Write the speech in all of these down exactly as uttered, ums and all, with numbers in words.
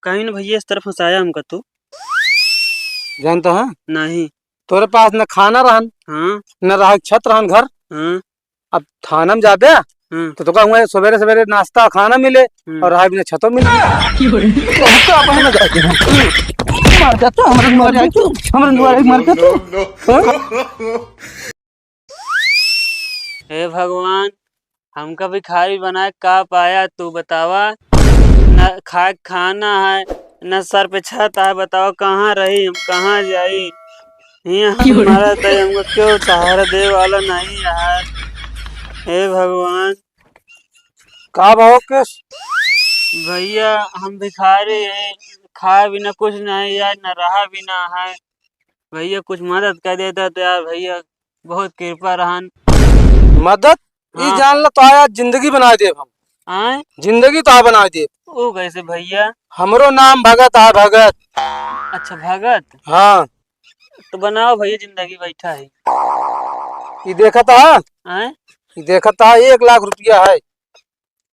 कहीं न भैया, इस तरफ फंसाया हमका तू। जानता है? नहीं। तोरे पास न खाना रहन, हाँ। न रहा छत रहन घर। हाँ। अब थाना में जाबे, हम्म। तो तोका हुआ सवेरे सवेरे नाश्ता खाना मिले, हम्म। और रहा बिना छतो मिले। तो हम तो अपन में जाके मार दे तू, हमरा मार दे तू, हमरा मार दे तू। हाँ? हे भगवान, हमका भिखारी बनाए का पाया तू बतावा? न खाए खाना है, न सर पे छत है, बतावा कहाँ रही हम, कहाँ जाई? हियाँ हम मरत है, हमको क्यों सहारा दे वाला नहीं यार। हे भगवान। का भाव केस? भैया, हम भिखारी हैं, खाए बिना कुछ नहीं यार, न रहा बिना है। भैया, कुछ मदद कर देता तो यार भैया, बहुत कृपा रहन। मदद? ई हाँ। जान ला, तो आज जिंदगी बना देब हम। आय? जिंदगी तो बना देब। ओ कैसे भैया? हमरो नाम भगत है, भगत। अच्छा, भगत? हाँ। तो बनाओ भैया, जिंदगी बैठा है। ई देखत है? आय? ई देखत है, एक लाख रुपया है।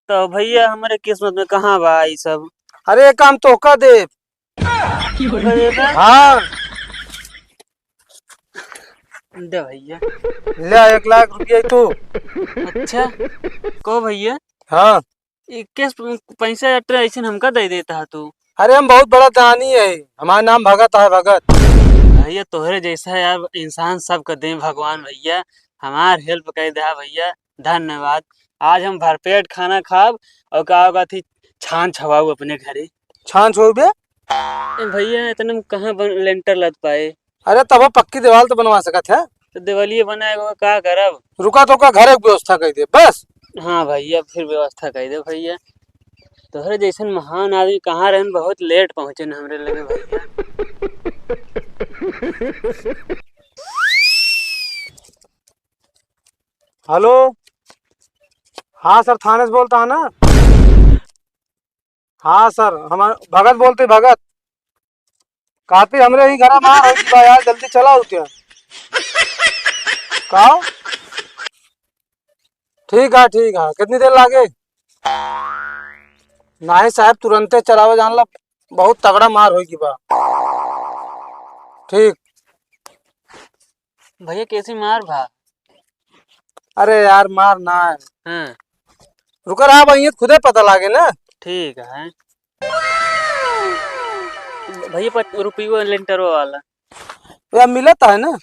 तो भैया, हमरे किस्मत में कहाँ बा ई सब? अरे, ये काम तोहका देब। तोहका देब? हाँ। दे भैया। ले, एक लाख रुपया तू। अच्छा, को भैया? हाँ। ई केस प-, पैसा अट्रे ऐसे हमका दे देता है तू। अरे, हम बहुत बड़ा दानी है, हमारा नाम भगत है, भगत। भैया, तोहरे जैसा यार इंसान सबका दे भगवान भैया, हमार help कर दे भैया, धन्यवाद। आज हम भरपेट खाना खाब और का होगा थी छान छवाऊ अपने घरे। छान छवाऊ बे? ए भैया, इतने में कहाँ बन-, लेंटर लद पाए? अरे, तब पक्की दीवार तो बनवा सकत है। तो देवलिए बनाए को का करब? रुका, तो का घर एक व्यवस्था कर दे बस। हाँ भैया, फिर व्यवस्था कर दे भैया। तोहरे जैसन महान आदमी कहाँ रहन, बहुत लेट पहुँचे न हमरे लगे भैया। हेलो, हाँ सर, थाने से बोलता है ना? हाँ सर, हम भगत बोलते, भगत। काफी हमरे ही घरा मार होई बा यार, जल्दी चला हो क्या? का? ठीक है, ठीक है, कितनी देर लागे? नहीं साहब, तुरंते चलावे जान ला, बहुत तगड़ा मार होई बा। ठीक। भैया, कैसी मार भा? अरे यार, मार ना है। हाँ। रुका रहा भाई, ये खुदे पता लागे ना। ठीक है। भैया, पच-, रुपये लेंटरो वाला। यार, मिलता है ना।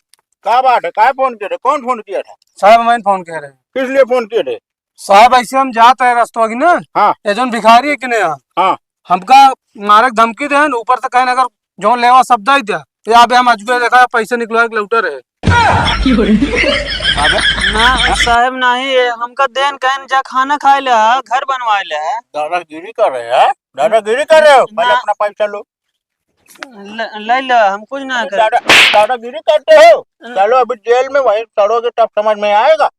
का बात है? काय फोन किए रहे? कौन फोन किया था? साहब, मैं फोन कह रहे हैं। किस लिए फोन किए थे? साहब, ऐसे हम जात है रस्तवा की ना। हाँ। ये जोन भिखारी है कि नहीं? हाँ। हमका मारे के धमकी देन, ऊपर से कहन अगर जोन लेवा सब दे दिया, तो यहाँ पे हम अजुबे देखा पैसे निकलवा के लौटे रहे। अबे? ना साहब, नहीं, ये हमका देन कहन जा खाना खाए ले, घर बनवाए ले। दादागिरी कर रहे हैं, दादागिरी कर रहे हो। पहले ना। अपना पैसा लो। ल-, ले लो, हम कुछ ना अरे करें। दादा, दादागिरी करते हो। हम्म। चलो अभी जेल में वही सड़ोगे तब समझ में आएगा।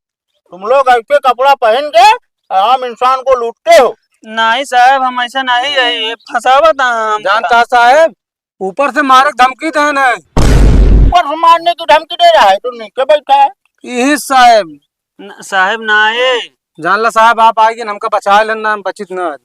तुम लोग ऐसे कपड़ा पहन के आम इंसान को लूटते हो। नहीं साहब, हम ऐसा नहीं है, ये फंसावा था हम। जानता साहब, ऊपर से मारे के धमकी देन है। ऊपर से मारने की धमकी दे रहा है, तो नीचे बैठा है। यही साहब। न-, साहब ना है। जान ला साहब, आप आइए, हमका बचा लेना, हम बचित ना।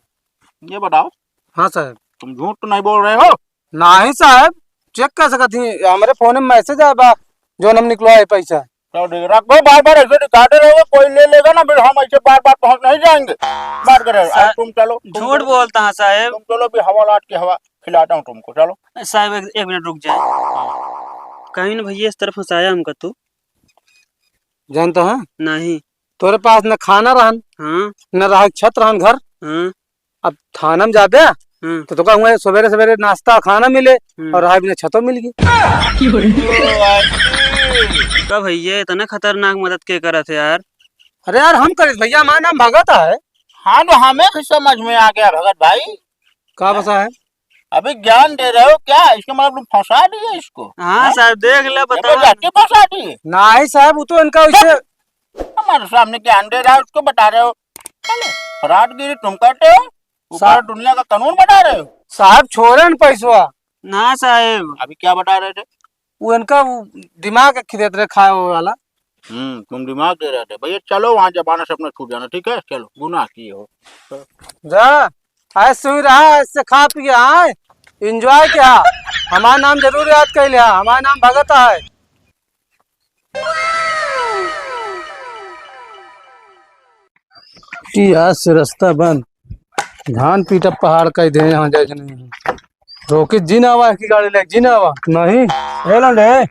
ये बताओ। हाँ साहब। तुम झूठ तो नहीं बोल रहे हो? नहीं साहब, check कर सकत ही, हमरे फोन में message आए बा, जोन हम निकलवाए पैसा। तो दे रखो, बार बार ऐसे दिखाते रहोगे, कोई ले लेगा ना, फिर हम ऐसे बार बार पहुंच नहीं जाएंगे। बात कर रहे हो, सा-, अब तुम चलो, तुम झूठ चलो। बोलता है साहब। तुम चलो, भी हवालात की हवा खिलाता हूँ तुमको, चलो। साहब, एक, एक मिनट रुक जाए। कहीं ना भैया, इस तरफ फंसाया हमका तू। जानता है? नहीं। तोरे पास न खाना रहन, हाँ। न रहा छत रहन घर। हाँ। अब थाना में जाबे, हाँ। तो तोका हुआ सवेरे सवेरे नाश्ता खाना मिले, हम्म। और रहा बिना छतो मिल गई। ओ, भाई। का भैया, इतना खतरनाक मदद के करत है यार? अरे यार, हम करित भैया, हमारा नाम भगत है। हाँ, तो हमें भी समझ में आ गया भगत भाई। का बसा है? अभी ज्ञान दे रहे हो क्या? इसका मतलब तुम फंसा दिए इसको? हाँ हैं? साहब, देख ले, बताओ। जबरदस्ती फंसा दिए? नहीं साहब, वो तो इनका वैसे चुप! हमारे सामने ज्ञान दे रहा है, उसको बता रहे हो। चलो, फराडगिरी तुम करते हो, ऊपर सा-, दुनिया का कानून बता रहे हो। साहब, छोड़े न पैसवा। ना साहब। अभी क्या बता रहे थे? वो इनका वो दिमाग खिदेत रहे खाए वाला। हम्म, तुम दिमाग दे रहे थे। भैया, चलो वहाँ जमाना से अपना छूट जाना, ठीक है? चलो, गुनाह किए हो। जा, ऐसे ही रहा, ऐसे खा पी के आए। Enjoy क्या? हमार नाम जरूर याद कर लिया, हमार नाम भगत है। कि आज से रास्ता बंद। धान पीटा पहाड़ कइ दे, यहाँ जाए के नहीं। रोके जिन आवा है कि गाड़ी ले, जिन आवा। नहीं। ए लौंडे।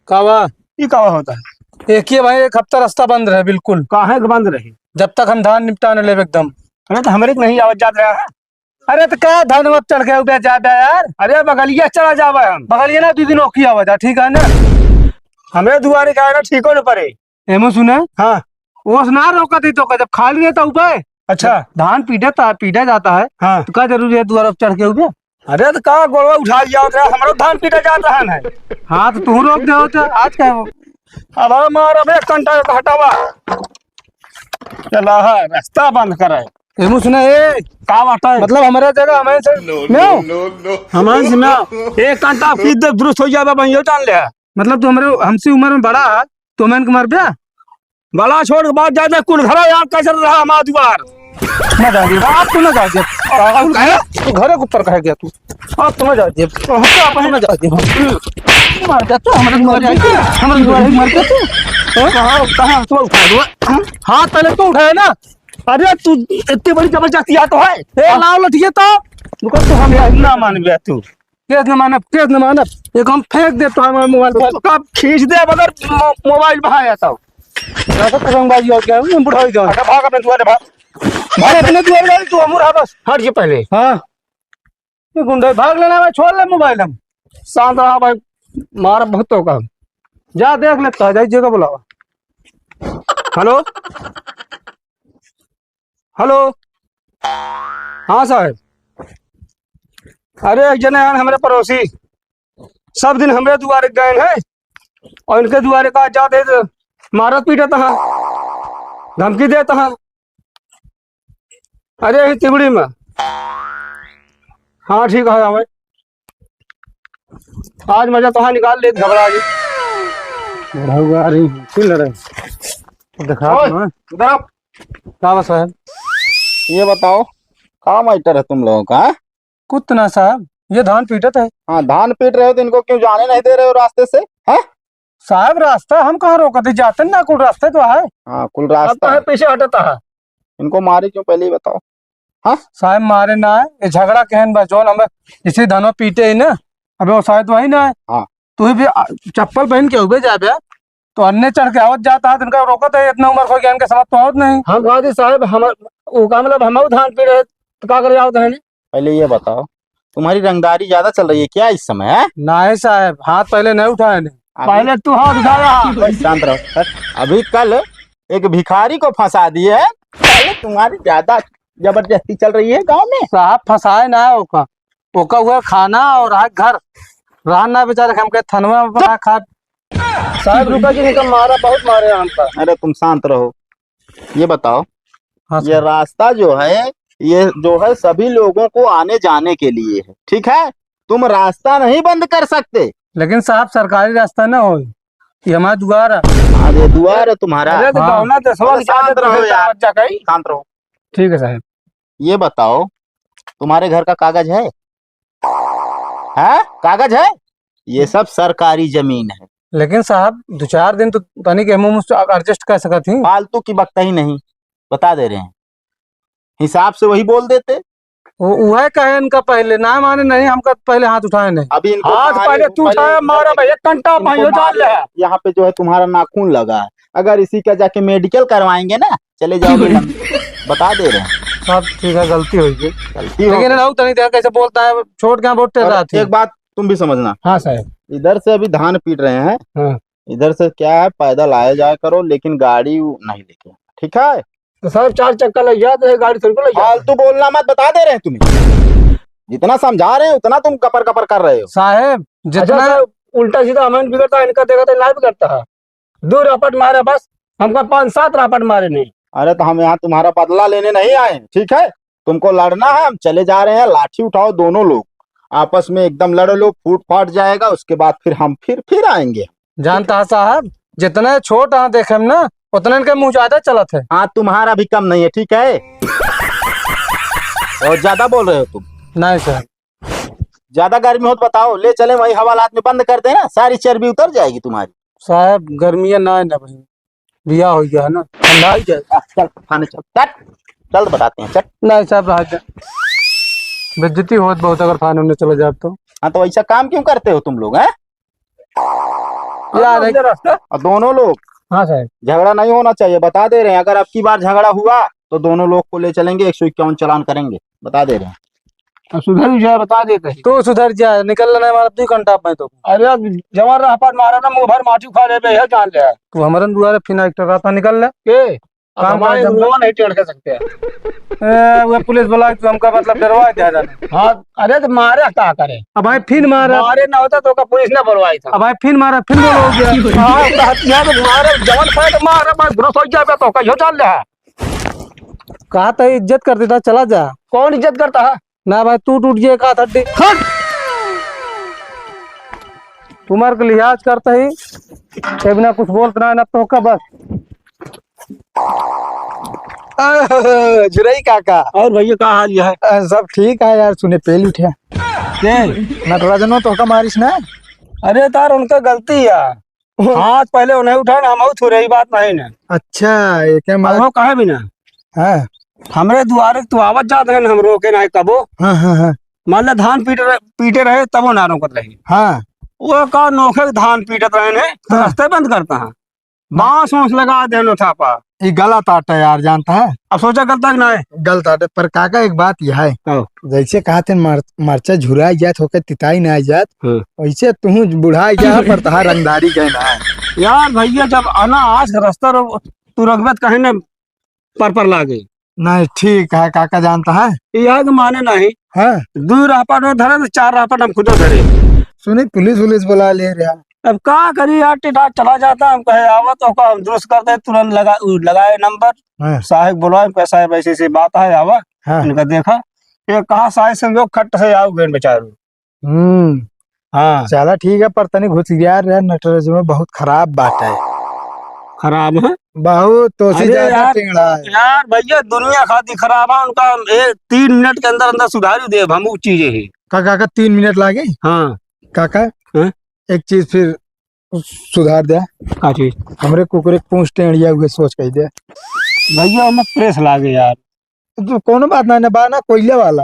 का बा? ई का होता है? एक ही भाई, एक हफ्ता रास्ता बंद रहे बिल्कुल। काहे के बंद रहे? जब तक हम धान निपटा न लेब एकदम। अरे तो हमरे के नहीं आवत जात रहा है। अरे तो का धान में चढ़ के उबे जाबे यार? अरे बगलिया चला जाबे हम। बगलिया ना, दू दिन ओकी आवा जा, ठीक है ना? हमरे दुआरे का है ना, ठीको न परे। एमो सुने। हाँ। ओस ना रोकत ही तो का, जब खाली रहता उबे। अच्छा। धान पीटे ता, पीटा जाता है। हाँ। तो का जरूरी है दुआरे पे चढ़ के उबे? अरे तो का गोड़वा उठा लिया होता है, हमरो धान पीटा जाता है ना। हाँ तो तू रोक दे होता, आज का है वो? अब मार, अब एक घंटा का हटावा। चला है, रास्ता बंद करे। एमो सुना, ए, का बात है? मतलब, हमारे जगह, हमारे से, नो, नो, नो, नो। हमारे से ना, एक घंटा फिर दे, दुरुस्त हो जाबे, बहियो जान ले। मतलब, तू हमरे, हमसे उम्र में बड़ा है, तू हमन के मार बे? बड़ा छोड़ के बात जाने, कुल घरा यार, कैसे रहा हमारा दुआर? ना जा दे, आप तो ना जा दे। पागल है, तू घरे के ऊपर कहे गया तू। आप तो ना जा दे। तो हम तो आप ना जा दे। मार दे, तू हमारे दुआरे आई, हमारे दुआरे मार दे तू। हाँ? कहाँ, कहाँ तू उठा दो? हाँ? हाथ पहले तू उठाया ना। अरे तू इतनी बड़ी जबरदस्ती आ तो है। ए, लाओ लठिए तो। रुको तो हम यार ना मान गया तू। केस न मानब, केस न मानब। एक हम फेंक दे तो हमारे मोबाइल पर। तो कब खींच दे अगर मो-, मोबाइल भाया तो। ज्यादा तो रंगबाजी हो गया, हम बुढ़ा हो गया। अच्छा भाग अपने दुआरे भाग। भाग अपने दुआरे भाग, तू अमूर आ बस। हट ये पहले। हाँ। ये गुंडे भाग लेना भाई, छोड़ ले मोबाइल हम। शांत रहा भाई, मार बहुत होगा। जा देख लेता है, जाइए जगह बुलावा। हेलो, हेलो, हाँ साहब। अरे एक जने हैं हमरे पड़ोसी, सब दिन हमरे दुआरे गए हैं और इनके दुआरे का जाते तो मारत पीटत हैं, धमकी देत हैं। अरे यही तिबड़ी में। हाँ ठीक है, आवे। आज मजा तो हाँ निकाल ले, घबरा गई। बुढ़ऊ आ रही है, चिल रहे। दिखा ओए, ना। इधर आओ। का बा साहब? ये बताओ, का मैटर है तुम लोगों का? कुछ ना साहब, ये धान पीटत है। हाँ, धान पीट रहे हो तो इनको क्यों जाने नहीं दे रहे हो रास्ते से, हैं? साहब, रास्ता हम कहाँ रोकत ही, जाते ना, कुल रास्ते तो है। हाँ, कुल अब रास्ता तो है, है। पीछे हटता है। इनको मारे क्यों, पहले ही बताओ। हाँ? साहब, मारे ना है, ये झगड़ा कहन बा, जौन हमें इसी धनवा पीटे ही ना, अबे वो शायद वही ना है। हाँ। तू ही भी, आ, चप्पल पहन के उबे जाबे, तो अन्य चढ़ के आवत जाता है, तो इनका रोकत है, इतना उम्र हो गया, इनके समझ तो आवत नहीं। हम कहा जी साहब, हम, वो का मतलब, हम धान पी रहे, तो का करे आवत है? पहले ये बताओ, तुम्हारी रंगदारी ज्यादा चल रही है क्या इस समय, हैं? नहीं साहब, हाथ पहले नहीं उठाए नहीं। अभी पहले तू हाथ उठाया। बस शांत रहो। अभी कल एक भिखारी को फंसा दिए हैं, पहले तुम्हारी ज्यादा जबरदस्ती चल रही है गांव में। साहब फंसाए ना है ओका, ओका हुआ खाना और आज घर रहना बेचारे, हम के थनवा में बना खा। साहब रुका जी, इनका मारा, बहुत मारे हैं हमका। अरे तुम शांत रहो। ये बताओ, हाँ ये सर। रास्ता जो है, ये जो है सभी लोगों को आने जाने के लिए है, ठीक है? तुम रास्ता नहीं बंद कर सकते। लेकिन साहब सरकारी रास्ता ना हो, ये हमारा दुआर है। हाँ, ये दुआर है तुम्हारा। अरे तो हाँ। गाँव ना दसवा अरे के शांत जाते रहो तो यार। बच्चा कहीं। शांत रहो। ठीक है साहब। ये बताओ, तुम्हारे घर का कागज है? हैं? कागज है? ये सब सरकारी जमीन है। लेकिन साहब, दो चार दिन तो तनी के हम उससे adjust कर सकत ही। फालतू की बकता ही नहीं, बता दे रहे हैं, हिसाब से वही बोल देते। वो, वह कहे इनका पहले, ना माने नहीं, हमका पहले हाथ उठाए नहीं। अभी इनको हाथ मारे, पहले तू पहले उठाया, इनको मारा भाई, एक घंटा इनको भाई, हो जान मारे। ले। यहाँ पे जो है तुम्हारा नाखून लगा है, अगर इसी का जाके मेडिकल करवाएंगे ना, चले जाओगे लंदन। बता दे रहे हैं। सब ठीक है, गलती हो गई। गलती हो लेकिन गई। रहू तनी देखा कैसे बोलता है, छोट क्या बहुत और टेढ़ा थी। एक बात तुम भी समझना। हाँ साहब। इधर से अभी धान पीट रहे हैं। हाँ। इधर से क्या है, पैदल आया जाया करो, लेकिन गाड़ी नहीं लेके, ठीक है? तो साहब चार चक्का लग जाते हैं, गाड़ी थोड़ी को लग जाते हैं। फालतू बोलना मत, बता दे रहे हैं तुम्हें। जितना समझा रहे हैं उतना तुम कपर कपर कर रहे हो। साहब, अच्छा जितना साहब, उल्टा सीधा हमें बिगड़ता है, इनका देखा तो ना बिगड़ता है। दो रापट मारे बस, हमका पाँच सात रापट मारे नहीं। अरे तो हम यहाँ तुम्हारा बदला लेने नहीं आए हैं, ठीक है? तुमको लड़ना है, हम चले जा रहे हैं, लाठी उठाओ दोनों लोग, आपस में एकदम लड़ लो, फूट फाट जाएगा, उसके बाद फिर हम फिर, फिर आएंगे। जानता है साहब, जितने छोट हाँ देखे हम ना, उतने इनके मुँह ज्यादा चलत है। हाँ, तुम्हारा भी कम नहीं है, ठीक है? बहुत ज्यादा बोल रहे हो तुम। नहीं सर। ज्यादा गर्मी हो तो बताओ, ले चले वही हवालात में बंद कर देना, सारी चर्बी उतर जाएगी तुम्हारी। साहब, गर्मियाँ ना है ना भाई, बियाह हो गया है ना, ठंडा हो जाए। आ, चल, थाने चल, चल, चल, बताते हैं, चल। नहीं साहब, रह जा। बेइज्जती होत बहुत अगर थाने उन्हें चले जाए तो। हाँ, तो ऐसा काम क्यों करते हो तुम लोग, हैं? यार, हाँ, एक रास्ता। और दोनों लोग हाँ साहब। झगड़ा नहीं होना चाहिए, बता दे रहे हैं। अगर अब की बार झगड़ा हुआ तो दोनों लोग को ले चलेंगे, एक सौ इक्यावन चालान करेंगे, बता दे रहे हैं। अब सुधर जाए, बता देते हैं। तू सुधर जा, निकल लेना हमारा दू घंटा में तो। अरे, अब जवान रह पर मारा ना, मुंह भर माटी खा लेबे, यह जान ले। तू हमारे दुआरे फिर एक टका था, निकल ले। के? अब काम हमारे कर दे। रुआ नहीं टेढ़ कर सकते हैं। ए, वो पुलिस बुला के तू हमका मतलब डरवा दे रहा है। हाँ, अरे तो मारे का करे? अब भाई फिर मारा। मारे ना होता तो का पुलिस ना बुलवाई था। अब भाई फिर मारा, फिर बोलो हो गया। हाँ, तो हथियार मारे, जवान फाइट मारे, बस ग्रोस हो जाए तो कहियो जान ले। कहा था इज्जत कर देता, चला जा। कौन इज्जत करता है? ना भाई, तू टूट गया का हड्डी। हट! तुम्हारे के लिहाज करता ही, ते बिना कुछ बोलत ना, ना तो का बस। आह, जुरई काका। और भैया, का हाल है? अ, सब ठीक है यार, सुने पेल उठे। के? नटराजनो तो का मारिस ना? अरे तार उनका गलती है। हाथ पहले उन्हें उठाए ना, हम थोड़े ही बात नहीं ना। अच्छा, ये क्या मार- अब वो कहे भी ना। हाँ। हमरे दुआरे तू आवत जात है ना, हम रोके ना कबो। हाँ, हाँ, हाँ। मान ले धान पीट रहे, पीटे रहे तब वो ना रोकत रहे। हाँ। वो का नोखे धान पीटत रहे ने, तो हाँ। रास्ते बंद करता है। बांस वांस लगा देनो थापा। ये गलत आटा यार, जानता है। अब सोचा गलता कि ना है? गलत आटा, पर काका एक बात यह है। हाँ। जैसे कहा थे मर-, मरचा झुराई जात होके तिताई ना जात, हाँ। वैसे तू बुढ़ाई जा पर तहार रंगदारी गए ना है। यार भैया, जब अनाज रास्ता रो-, तू रखबत कहे ना पर पर लागे। नहीं, ठीक है, काका जानता है। यह के माने नहीं। हाँ। दू राहपट में धरे तो चार राहपट हम खुदे धरे। सुनी, पुलिस वुलिस बुला ले रहा। अब का करी यार, टिटा चला जाता, हम कहे आवा तो का हम दुरुस्त कर दे, तुरंत लगा, उ लगाए नंबर। हाँ। साहेब बुलाए, कहे, "साहेब, ऐसी ऐसी बात है, आवा।" हाँ। इनका देखा, ये कहा साहेब से लोग खट से आओ गए बेचारू। हम्म। हाँ। चला ठीक है, पर तनी घुसियार रहे, नटराज में बहुत खराब बात है। खराब है? बहुत, तो सी अरे ज्यादा यार, टेढ़ा है। यार भैया, दुनिया खातिर खराब है उनका। एक तीन मिनट के अंदर अंदर सुधारी देब हम, उ चीजें ही। का, का, का तीन मिनट लागे? हाँ। काका, हाँ? एक चीज फिर सुधार दे। का चीज? हमरे कुकुरे के पूंछ टेढ़िया हुए सोच कही दे। भैया, हम प्रेस लागे यार। तो कोनो बात ना, ना बा ना कोयले वाला।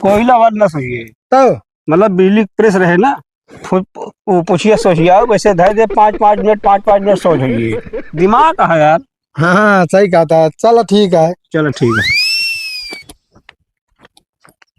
कोयला वाला ना सही है। तब? मतलब बिजली प्रेस रहे ना, फु-, वो पुछिया सोचिया, वैसे धर दे पाँच, पाँच मिनट, पाँच, पाँच मिनट सोच होइए। दिमाग है यार। हाँ, हाँ, सही कहा था। चलो ठीक है। चलो ठीक है।